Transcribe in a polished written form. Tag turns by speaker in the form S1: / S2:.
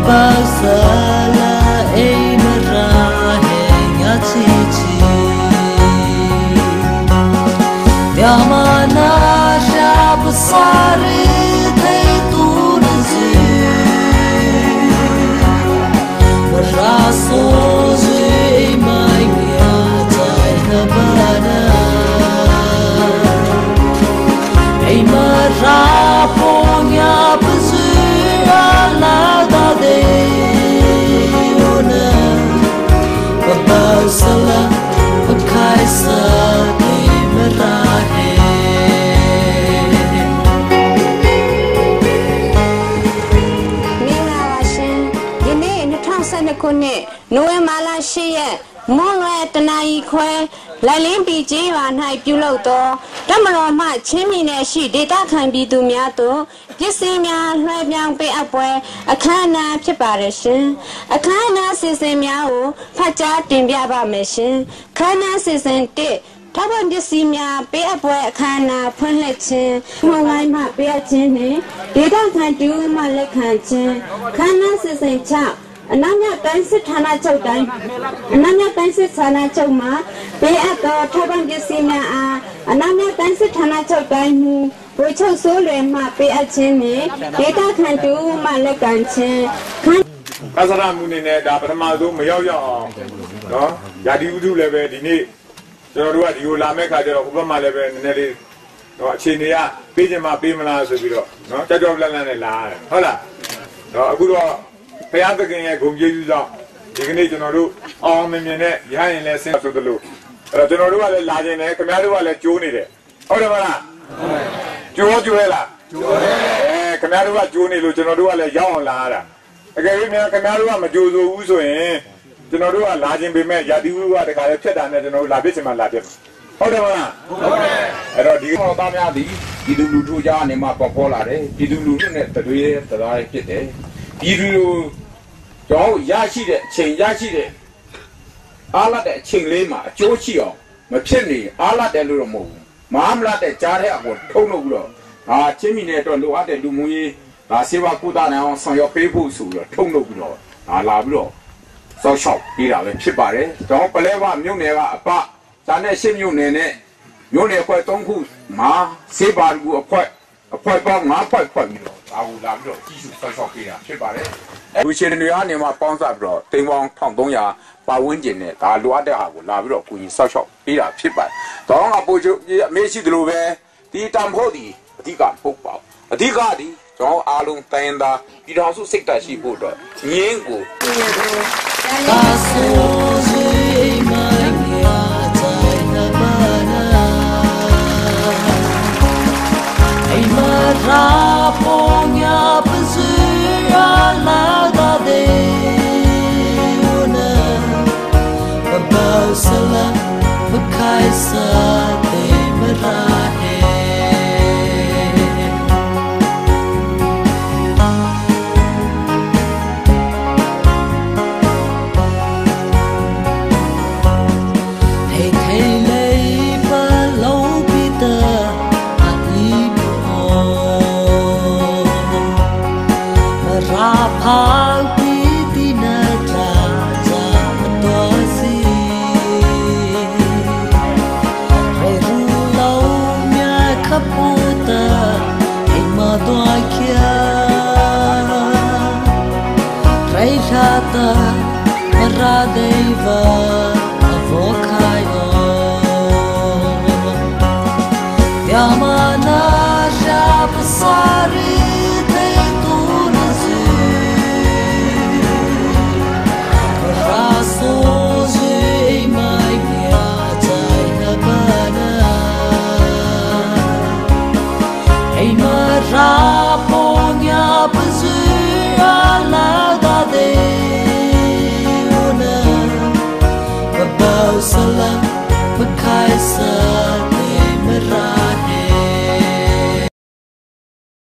S1: Babasala ei marahe nya chi chi Yamana sha pasari thai tu na zi Ra so zi mai mya chai na ba na Ei ma ra po nya pa zi a la da de o na Babasala pa khai sa te ma ra he
S2: မင်္ဂလာပါရှင်။ယနေ့2012ခုနှစ်နိုဝင်ဘာလ10ရက်မွန်းလွဲတနာရီခွဲလိုက်လင်းပီကျေးရွာ၌ပြုလုပ်သောတမတော်မှချင်းပြည်နယ်ရှိဒေသခံပြည်သူများသို့ပစ္စည်းများလွှဲပြောင်းပေးအပ်ပွဲအခမ်းအနားဖြစ်ပါတယ်ရှင်။အခမ်းအနားစီစဉ်များကိုဖတ်ကြားတင်ပြပါမယ်ရှင်။ခမ်းနားစီစဉ်1ထောက်ပံ့ပစ္စည်းများပေးအပ်ပွဲအခမ်းအနားဖွင့်လှစ်ခြင်း၊ဝိုင်းမှပေးအပ်ခြင်းနှင့်ဒေသခံတူမှလက်ခံခြင်းခမ်းနားစီစဉ်6အနောက်မြောက်တိုင်းစစ်ဌာနချုပ်တိုင်းအနောက်မြောက်တိုင်းစစ်ဌာနချုပ်မှပေးအပ်သောထောက်ပံ့ပစ္စည်းများအားအနောက်မြောက်တိုင်းစစ်ဌာနချုပ်တိုင်းမူဗိုလ်ချုပ်စိုးလွယ်မှပေးအပ်ခြင်းနှင့်ဒေသခံတူမှလက်ခံခြင်းခမ်း
S3: ကသရမှုနေနဲ့ဒါပထမဆုံးမရောက်ရောက်အောင်နော်ယာတိဥထုလည်းပဲဒီနေ့ကျွန်တော်တို့ကဒီကိုလာမဲ့ခါကျတော့ဟိုဘက်မှာလည်းပဲနည်းနည်းလေးနော်အခြေအနေကပေးချင်မှပေးမလားဆိုပြီးတော့နော်ကြောက်ကြောက်လန့်လန့်နဲ့လာရတယ်ဟုတ်လားနော်အခုတော့ဘုရားသခင်ရဲ့ဂုဏ်ကျေးဇူးကြောင့်ဒီကနေ့ကျွန်တော်တို့အောင်မြင်မြင်နဲ့ရဟရင်လည်းဆင်းဆိုသလိုအဲ့တော့ကျွန်တော်တို့ကလည်းလာခြင်းနဲ့ခင်ဗျားတို့ကလည်းကြိုးနေတယ်ဟုတ်တယ်မလားကြိုးကြိုးရလားကြိုးတယ်အဲခင်ဗျားတို့ကကြိုးနေလို့ကျွန်တော်တို့ကလည်းရောက်အောင်လာရတာအကယ်၍များခင်ဗျားတို့ကမကြိုးဆိုဘူးဆိုရင်ကျွန်တော်တို့ကလာခြင်းပေမဲ့ယာတိဝုကတခါလည်းဖြတ်တာနဲ့ကျွန်တော်တို့လာပြစ်ချင်မှလာပြစ်မှာဟုတ်တယ်မလားဟုတ်တယ်အဲ့တော့ဒီ
S4: တော်သားများသည်ပြည်သူလူထုကြားအနေမှာပေါ်ပေါ်လာတယ်ပြည်သူလူထုနဲ့တတွေးတရားဖြစ်တယ်ပြည်သူလူကျွန်တော်ရရှိတဲ့အချိန်ရရှိတဲ့အားလတ်တဲ့အချိန်လေးမှာအကျိုးရှိအောင်မဖြစ်နေအားလတ်တယ်လို့တော့မဟုတ်ဘူးမအားမလတ်တဲ့ကြားတဲ့အကိုထုံးလို့ပြီးတော့ဟာချင်းမီနဲ့တော့လိုအပ်တဲ့လူမှုရေးဒါစေဝါကုသနိုင်အောင်ဆောင်ရွက်ပေးဖို့ဆိုပြီးတော့ထုံးလို့ပြီးတော့ဒါလာပြီးတော့စောက်ရှောက်ပေးတာပဲဖြစ်ပါတယ်ကျွန်တော်ပလဲဝမြို့နယ်ကအပဇာနဲ့ရှစ်မြို့နယ်နဲ့မြို့နယ်အဖွဲ့၃ခုမှာစေပါကူအဖွဲ့အဖွဲ့ပေါင်း၅ဖွဲ့ဖွဲ့ပြီးတော့ဒါကိုလာပြီးတော့ကြီးစုဆောက်ရှောက်ပေးတာဖြစ်ပါတယ်လူရှင်တွေကနေမှပေါင်းစပ်ပြီးတော့တိမ်ပေါင်း1300ပါဝန်းကျင်နဲ့ဒါလိုအပ်တဲ့ဟာကိုလာပြီးတော့ကူညီဆောက်ရှောက်ပေးတာဖြစ်ပါတယ်။တောင်းကပို့ချုပ်အမေရှိသလိုပဲဒီတံဖို့ဒီအဓိကမဟုတ်ပါဘူး။အဓိကဒီကျွန်တော်အားလုံးတိုင်းသားပြည်တော်စုစိတ်ဓာတ်ရှိဖို့တော့ငင်းကို
S1: တာဆိုစီမိုင်ယာချိုင်နဘာနာအိမရာပေါ်ညာပစီယာလာဒါဒေနာဘဘောဆလာဘခိုင်စာတေမရာဟေ Thầy thầy lấy ba lâu Peter à y po mà ra pha pi ti na cha cha to si Thầy ru lâu mya khắp u ta thầy mà toa kia Thầy ra ta mà ra đây và vô khai o Yamana shabsari te tu nazi Raso ji mai mya chai na bana Ei ma ra